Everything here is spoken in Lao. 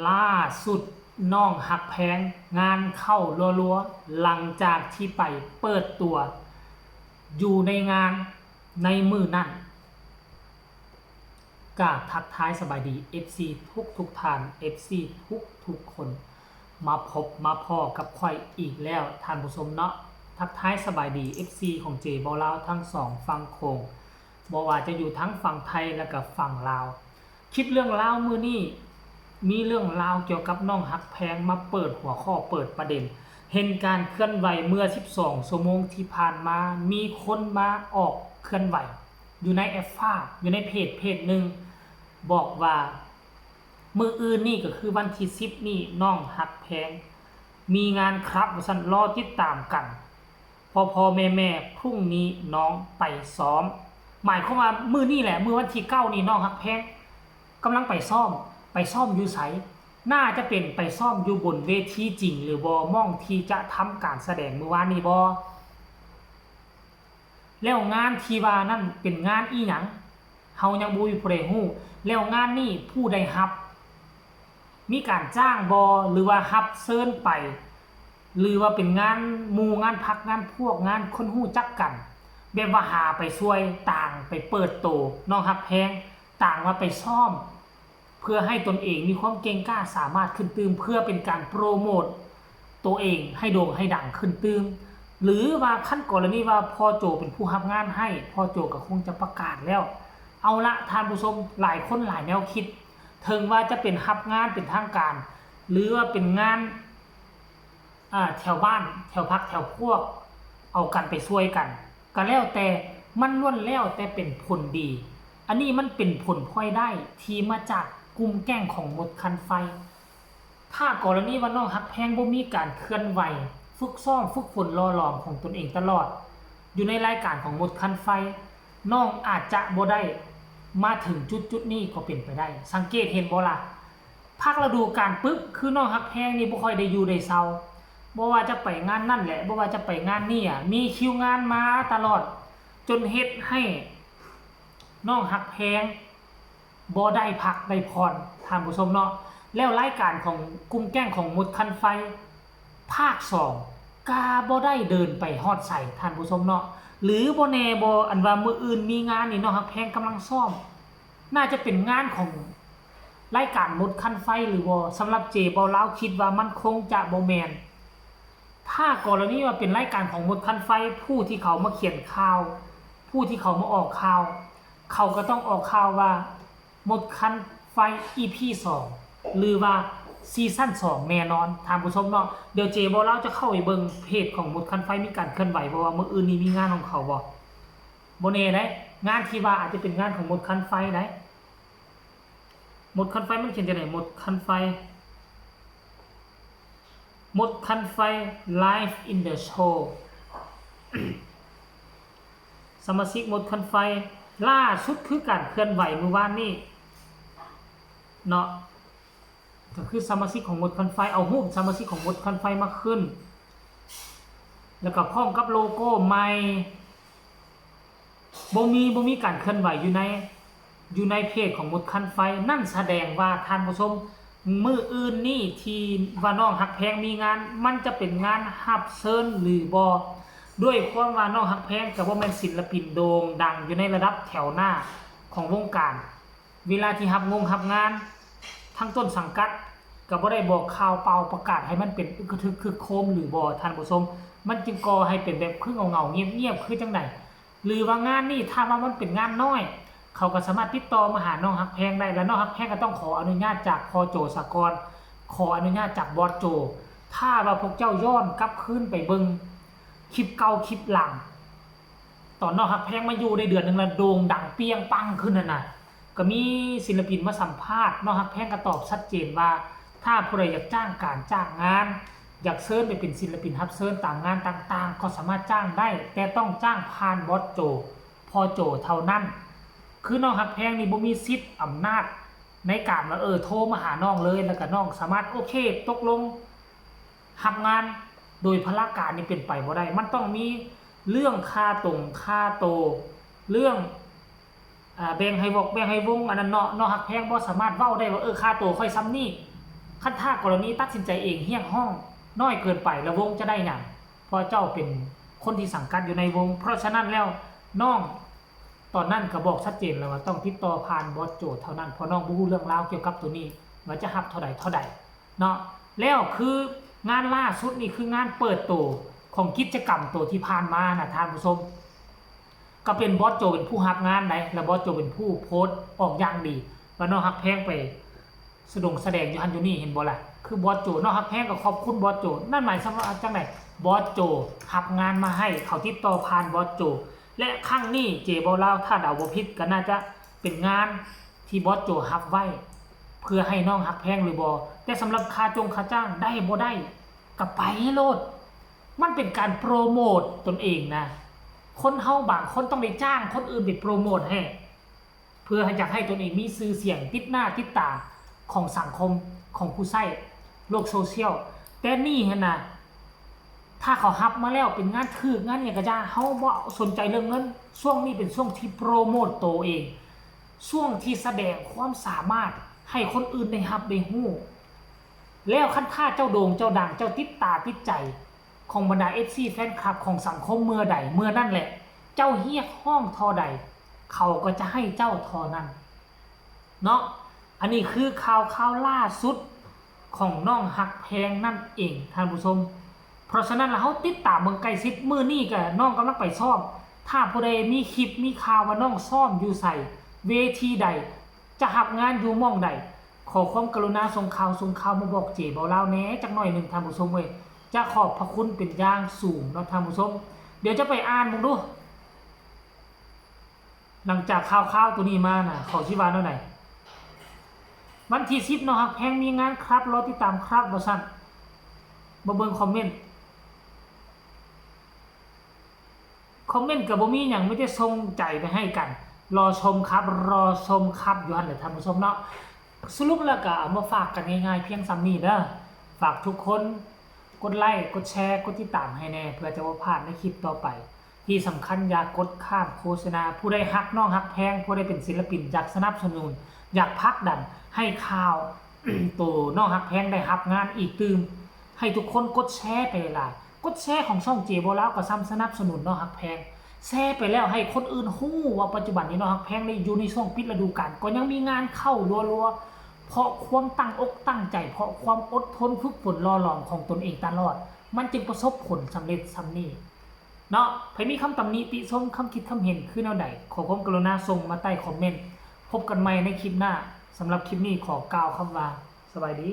ລ່າສຸດນ້ອງຮັກແພງງານເຂົ້າລັວໆ ຫຼັງຈາກທີ່ໄປເປີດຕົວຢູ່ໃນງານໃນມື້ນັ້ນ. ກາບທັກທາຍສະບາຍດີ ເອັຟຊີ ທຸກໆທ່ານ ເອັຟຊີ ທຸກໆຄົນ ມາພົບມາພໍ້ກັບຂ້ອຍອີກແລ້ວທ່ານຜູ້ຊົມເນາະ. ທັກທາຍສະບາຍດີ ເອັຟຊີ ຂອງເຈເວົ້າລາວທັງສອງຝັ່ງໂຂງ ບໍ່ວ່າຈະຢູ່ທັງຝັ່ງໄທ ແລະກະຝັ່ງລາວ. ຄລິບເລື່ອງລາວມື້ນີ້ ມີເລື່ອງລາວກ່ຽວກັບນ້ອງຮັກແພງມາເປີດຫົວຂໍ້ເປີດປະເດັນ. ເຫັນການເຄື່ອນໄຫວເມື່ອສິບສອງຊົ່ວໂມງທີ່ຜ່ານມາ ມີຄົນມາອອກເຄື່ອນໄຫວຢູ່ໃນແອັບຟ້າ ຢູ່ໃນເພຈເພຈໜຶ່ງ ບອກວ່າ ມື້ອື່ນນີ້ກໍຄືວັນທີສິບນີ້ ນ້ອງຮັກແພງມີງານຄັບວ່າຊັ້ນ ລໍຕິດຕາມກັນ ພໍ່ໆແມ່ໆ ພລຸ່ງນີ້ນ້ອງໄປຊ້ອມ. ໝາຍຄວາມວ່າມື້ນີ້ແຫຼະ ມື້ວັນທີເກົ້ານີ້ ນ້ອງຮັກແພງກຳລັງໄປຊ້ອມ. ໄປຊ້ອມຢູ່ໃສ? ໜ້າຈະເປັນໄປຊ້ອມຢູ່ບົນເວທີຈິງຫຼືບໍ່ ໝ່ອງທີ່ຈະທຳການສະແດງມື້ວານນີ້ບໍ່? ແລ້ວງານທີ່ວ່ານັ້ນເປັນງານອີ່ຫຍັງ? ເຮົາຍັງບໍ່ມີຜູ້ໃດຮູ້. ແລ້ວງານນີ້ຜູ້ໃດຮັບ? ມີການຈ້າງບໍ່ ຫຼືວ່າຮັບເຊີນໄປ ຫຼືວ່າເປັນງານໝູ່ ງານພັກ ງານພວກ ງານຄົນຮູ້ຈັກກັນ ແບບວ່າຫາໄປຊ່ວຍ ຕ່າງໄປເປີດໂຕ ນ້ອງຮັກແພງ ຕ່າງວ່າໄປຊ້ອມ ເພື່ອໃຫ້ຕົນເອງມີຄວາມເກັ່ງກ້າສາມາດຂຶ້ນຕື່ມ ເພື່ອເປັນການໂປຣໂມດໂຕເອງໃຫ້ໂດ່ງໃຫ້ດັງຂຶ້ນຕື່ມ. ຫຼືວ່າຄັນກໍລະນີວ່າພໍ່ໂຈເປັນຜູ້ຮັບງານໃຫ້ ພໍ່ໂຈກໍຄົງຈະປະກາດແລ້ວ. ເອົາລະທ່ານຜູ້ຊົມ ຫຼາຍຄົນຫຼາຍແນວຄິດ ເຖິງວ່າຈະເປັນຮັບງານເປັນທາງການ ຫຼືວ່າເປັນງານ ອາ ແຖວບ້ານ ແຖວພັກ ແຖວພວກ ເອົາກັນໄປຊ່ວຍກັນ ກໍແລ້ວແຕ່ ມັນລ້ວນແລ້ວແຕ່ເປັນຜົນດີ. ອັນນີ້ມັນເປັນຜົນພລອຍໄດ້ທີ່ມາຈາກກຸ່ມແກ້ງຂອງມົດຄັນໄຟ. ຖ້າກໍລະນີວ່ານ້ອງຮັກແພງບໍ່ມີການເຄື່ອນໄຫວ ຝຶກຊ້ອມ ຝຶກຝົນຫຼໍ່ຫຼອມຂອງຕົນເອງຕະຫຼອດ ຢູ່ໃນລາຍການຂອງມົດຄັນໄຟ ນ້ອງອາດຈະບໍ່ໄດ້ມາເຖິງຈຸດໆນີ້ກໍເປັນໄປໄດ້. ສັງເກດເຫັນບໍ່ລະ? ພັກລະດູການປຶບ ຄືນ້ອງຮັກແພງນີ້ບໍ່ຄ່ອຍໄດ້ຢູ່ໄດ້ເຊົາ ບໍ່ວ່າຈະໄປງານນັ້ນແຫຼະ ບໍ່ວ່າຈະໄປງານນີ້ ອະ ມີຄິວງານມາຕະຫຼອດ ຈົນເຮັດໃຫ້ນ້ອງຮັກແພງບໍ່ໄດ້ພັກໄດ້ຜ່ອນ ທ່ານຜູ້ຊົມເນາະ. ແລ້ວລາຍການຂອງກຸ່ມແກ້ງຂອງມົດຄັນໄຟ ພາກສອງ ກະບໍ່ໄດ້ເດີນໄປຮອດໃສ ທ່ານຜູ້ຊົມເນາະ. ຫຼືບໍ່ແນ່ບໍ່ ອັນວ່າມື້ອື່ນມີງານນີ້ ນ້ອງຮັກແພງກຳລັງຊ້ອມ ໜ້າຈະເປັນງານຂອງລາຍການມົດຄັນໄຟຫຼືບໍ່? ສຳລັບເຈເວົ້າລາວ ຄິດວ່າມັນຄົງຈະບໍ່ແມ່ນ. ຖ້າກໍລະນີວ່າເປັນລາຍການຂອງມົດຄັນໄຟ ຜູ້ທີ່ເຂົາມາຂຽນຂ່າວ ຜູ້ທີ່ເຂົາມາອອກຂ່າວ ເຂົາກໍຕ້ອງອອກຂ່າວວ່າ ມົດຄັນໄຟ ອີພີສອງ ຫຼືວ່າຊີຊັນສອງ ແນ່ນອນ ທ່ານຜູ້ຊົມເນາະ. ດຽວເຈເວົ້າລາວຈະເຂົ້າໄປເບິ່ງເພຈຂອງມົດຄັນໄຟມີການເຄື່ອນໄຫວບໍ່ ວ່າມື້ອື່ນນີ້ມີງານຂອງເຂົາບໍ່? ບໍ່ແນ່ໃດ໋ ງານທີ່ວ່າອາດຈະເປັນງານຂອງມົດຄັນໄຟໃດ໋. ມົດຄັນໄຟມັນຂຽນຈັ່ງໃດ? ມົດຄັນໄຟ ມົດຄັນໄຟ Live in the Show ສະມາຊິກມົດຄັນໄຟ ລ່າສຸດຄືການເຄື່ອນໄຫວມື້ວານນີ້ເນາະ ກໍຄືສະມາຊິກຂອງມົດຄັນໄຟ ເອົາຮູບສະມາຊິກຂອງມົດຄັນໄຟມາຂຶ້ນ ແລ້ວກໍພ້ອມກັບໂລໂກ້ໃໝ່. ບໍ່ມີ ບໍ່ມີການເຄື່ອນໄຫວຢູ່ໃນ ຢູ່ໃນເພຈຂອງມົດຄັນໄຟ ນັ້ນສະແດງວ່າ ທ່ານຜູ້ຊົມ ມື້ອື່ນນີ້ທີ່ວ່ານ້ອງຮັກແພງມີງານ ມັນຈະເປັນງານຮັບເຊີນຫຼືບໍ່? ດ້ວຍຄວາມວ່ານ້ອງຮັກແພງກໍບໍ່ແມ່ນສິນລະປິນໂດ່ງດັງຢູ່ໃນລະດັບແຖວໜ້າຂອງວົງການ ເວລາທີ່ຮັບງົງຮັບງານ ທາງຕົ້ນສັງກັດກໍບໍ່ໄດ້ບອກຂ່າວເປົ່າປະກາດໃຫ້ມັນເປັນອຶກກະທຶກຄຶກໂຄມຫຼືບໍ່ ທ່ານຜູ້ຊົມ? ມັນຈຶ່ງກໍ່ໃຫ້ເປັນແບບຄືເຫງົາໆ ງຽບໆ ຄືຈັ່ງໃດ? ຫຼືວ່າງານນີ້ ຖ້າວ່າມັນເປັນງານນ້ອຍ ເຂົາກໍສາມາດຕິດຕໍ່ມາຫານ້ອງຮັກແພງໄດ້ ແລະ ນ້ອງຮັກແພງກໍຕ້ອງຂໍອະນຸຍາດຈາກພໍ່ໂຈສາກ່ອນ ຂໍອະນຸຍາດຈາກບອສໂຈ. ຖ້າວ່າພວກເຈົ້າຍ້ອນກັບຄືນໄປເບິ່ງຄລິບເກົ່າຄລິບຫຼັງ ຕອນນ້ອງຮັກແພງມາຢູ່ໄດ້ເດືອນໜຶ່ງລະໂດ່ງດັງປ່ຽງປັງຂຶ້ນຫັ້ນນະ ກໍມີສິນລະປິນມາສຳພາດ ນ້ອງຮັກແພງກໍຕອບຊັດເຈນວ່າ ຖ້າຜູ້ໃດຢາກຈ້າງການຈ້າງງານ ຢາກເຊີນໄປເປັນສິນລະປິນຮັບເຊີນຕາມງານຕ່າງໆ ກໍສາມາດຈ້າງໄດ້ ແຕ່ຕ້ອງຈ້າງຜ່ານບອສໂຈ ພໍ່ໂຈເທົ່ານັ້ນ. ຄືນ້ອງຮັກແພງນີ້ບໍ່ມີສິດອຳນາດໃນການວ່າ ເອີ ໂທມາຫານ້ອງເລີຍ ແລ້ວກໍນ້ອງສາມາດ ໂອເຄ ຕົກລົງ ຮັບງານໂດຍພະລາການນີ້ເປັນໄປບໍ່ໄດ້ ມັນຕ້ອງມີເລື່ອງຄ່າຕົງຄ່າໂຕ ເລື່ອງ ອາ ແບ່ງໃຫ້ວອກແບ່ງໃຫ້ວົງ ອັນນັ້ນເນາະ ນ້ອງຮັກແພງບໍ່ສາມາດເວົ້າໄດ້ວ່າ ເອີ ຄ່າໂຕຂ້ອຍສ່ຳນີ້ ຄັນຖ້າກໍລະນີຕັດສິນໃຈເອງຮຽກຮ້ອງນ້ອຍເກີນໄປ ແລ້ວວົງຈະໄດ້ຫຍັງ? ເພາະເຈົ້າເປັນຄົນທີ່ສັງກັດຢູ່ໃນວົງ. ເພາະສະນັ້ນແລ້ວ ນ້ອງຕອນນັ້ນກໍບອກຊັດເຈນແລ້ວວ່າຕ້ອງຕິດຕໍ່ຜ່ານບອສໂຈເທົ່ານັ້ນ ເພາະນ້ອງບໍ່ຮູ້ເລື່ອງລາວກ່ຽວກັບໂຕນີ້ ວ່າຈະຮັບເທົ່າໃດເທົ່າໃດເນາະ. ແລ້ວຄືງານລ່າສຸດນີ້ ຄືງານເປີດໂຕຂອງກິດຈະກຳໂຕທີ່ຜ່ານມານະທ່ານຜູ້ຊົມ ກໍເປັນບອສໂຈເປັນຜູ້ຮັບງານໃດ໋ ແລະ ບອສໂຈເປັນຜູ້ໂພສອອກຢ່າງດີ ວ່ານ້ອງຮັກແພງໄປສະດົງສະແດງຢູ່ຫັ້ນຢູ່ນີ້ ເຫັນບໍ່ລະ? ຄືບອສໂຈ ນ້ອງຮັກແພງກໍຂອບຄຸນບອສໂຈ. ນັ້ນໝາຍຄວາມວ່າຈັ່ງໃດ? ບອສໂຈຮັບງານມາໃຫ້ ເຂົາຕິດຕໍ່ຜ່ານບອສໂຈ ແລະ ຄັ້ງນີ້ເຈເບົາລາວ ຖ້າເດົາບໍ່ຜິດ ກໍໜ້າຈະເປັນງານທີ່ບອສໂຈຮັບໄວ້ ເພື່ອໃຫ້ນ້ອງຮັກແພງຫຼືບໍ່? ແຕ່ສຳລັບຄ່າຈົ່ງຄ່າຈ້າງ ໄດ້ບໍ່ໄດ້ ກໍໄປໂລດ. ມັນເປັນການໂປຣໂມດຕົນເອງນະ. ຄົນເຮົາບາງຄົນຕ້ອງໄດ້ຈ້າງຄົນອື່ນໄປໂປຣໂມດໃຫ້ ເພື່ອໃຫ້ ຢາກໃຫ້ຕົນເອງມີຊື່ສຽງຕິດໜ້າຕິດຕາຂອງສັງຄົມ ຂອງຜູ້ໃຊ້ໂລກໂຊຊຽວ. ແຕ່ນີ້ຫັ້ນນະ ຖ້າເຂົາຮັບມາແລ້ວເປັນງານຖືກ ງານຫຍັງກໍຢ່າ ເຮົາບໍ່ສົນໃຈເລື່ອງເງິນ. ຊ່ວງນີ້ເປັນຊ່ວງທີ່ໂປຣໂມດໂຕເອງ, ຊ່ວງທີ່ສະແດງຄວາມສາມາດໃຫ້ຄົນອື່ນໄດ້ຮັບໄດ້ຮູ້. ແລ້ວຄັນຖ້າເຈົ້າໂດ່ງເຈົ້າດັງ ເຈົ້າຕິດຕາຕິດໃຈຂອງບັນດາເອັຟຊີແຟນຄລັບຂອງສັງຄົມເມື່ອໃດ ເມື່ອນັ້ນແຫຼະ ເຈົ້າຮຽກຮ້ອງທໍ່ໃດ ເຂົາກໍຈະໃຫ້ເຈົ້າທໍ່ນັ້ນເນາະ. ອັນນີ້ຄືຂ່າວຄາວລ່າສຸດຂອງນ້ອງຮັກແພງນັ້ນເອງທ່ານຜູ້ຊົມ. ເພາະສະນັ້ນລະ ເຮົາຕິດຕາມເບິ່ງໃກ້ຊິດ. ມື້ນີ້ກະນ້ອງກຳລັງໄປຊ້ອມ. ຖ້າຜູ້ໃດມີຄລິບມີຂ່າວວ່ານ້ອງຊ້ອມຢູ່ໃສ ເວທີໃດ ຈະຮັບງານຢູ່ໝ່ອງໃດ ຂໍຄວາມກະລຸນາສົ່ງຂ່າວ ສົ່ງຂ່າວມາບອກເຈເບົາລາວແດ່ຈັກໜ້ອຍໜຶ່ງທ່ານຜູ້ຊົມເອີຍ. ຈະຂອບພະຄຸນເປັນຢ່າງສູງເນາະທ່ານຜູ້ຊົມ. ດຽວຈະໄປອ່ານເບິ່ງດູ ຫຼັງຈາກຂ່າວຄາວໂຕນີ້ມານະ ເຂົາຊິວ່າແນວໃດ? ວັນທີສິບ ນ້ອງຮັກແພງມີງານຄັບ ລໍຕິດຕາມຄັບ ວ່າຊັ້ນ. ມາເບິ່ງຄອມເມັນ. ຄອມເມັນກໍບໍ່ມີຫຍັງ ມີແຕ່ສົ່ງໃຈໄປໃຫ້ກັນ. ລໍຊົມຄັບ ລໍຊົມຄັບຢູ່ຫັ້ນແຫຼະທ່ານຜູ້ຊົມເນາະ. ສະຫຼຸບແລ້ວກໍເອົາມາຝາກກັນງ່າຍໆພຽງສ່ຳນີ້ເດີ. ຝາກທຸກຄົນກົດໄລ ກົດແຊ ກົດຕິດຕາມໃຫ້ແດ່ ເພື່ອຈະບໍ່ພາດໃນຄລິບຕໍ່ໄປ. ທີ່ສຳຄັນຢ່າກົດຂ້າມໂຄສະນາ. ຜູ້ໃດຮັກນ້ອງຮັກແພງ ຜູ້ໃດເປັນສິນລະປິນ ຢາກສະໜັບສະໜູນ ຢາກຜັກດັນໃຫ້ຂ່າວໂຕນ້ອງຮັກແພງໄດ້ຮັບງານອີກຕື່ມ ໃຫ້ທຸກຄົນກົດແຊໄປຫຼາຍໆ. ກົດແຊຂອງຊ່ອງເຈເບົາລາວກໍສ່ຳສະໜັບສະໜູນນ້ອງຮັກແພງ. ແຊໄປແລ້ວໃຫ້ຄົນອື່ນຮູ້ວ່າປັດຈຸບັນນີ້ນ້ອງຮັກແພງໄດ້ຢູ່ໃນຊ່ວງປິດລະດູການ ກໍຍັງມີງານເຂົ້າລັວໆ ເພາະຄວາມຕັ້ງອົກຕັ້ງໃຈ ເພາະຄວາມອົດທົນຝຶກຝົນຫຼໍ່ຫຼອມຂອງຕົນເອງຕະຫຼອດ ມັນຈຶ່ງປະສົບຜົນສຳເລັດສ່ຳນີ້ເນາະ. ໃຜມີຄຳຕຳໜິຕິຊົມ ຄຳຄິດຄຳເຫັນຄືແນວໃດ ຂໍຄວາມກະລຸນາສົ່ງມາໃຕ້ຄອມເມັນ. ພົບກັນໃໝ່ໃນຄລິບໜ້າ. ສຳລັບຄລິບນີ້ຂໍກ່າວຄຳວ່າ ສະບາຍດີ.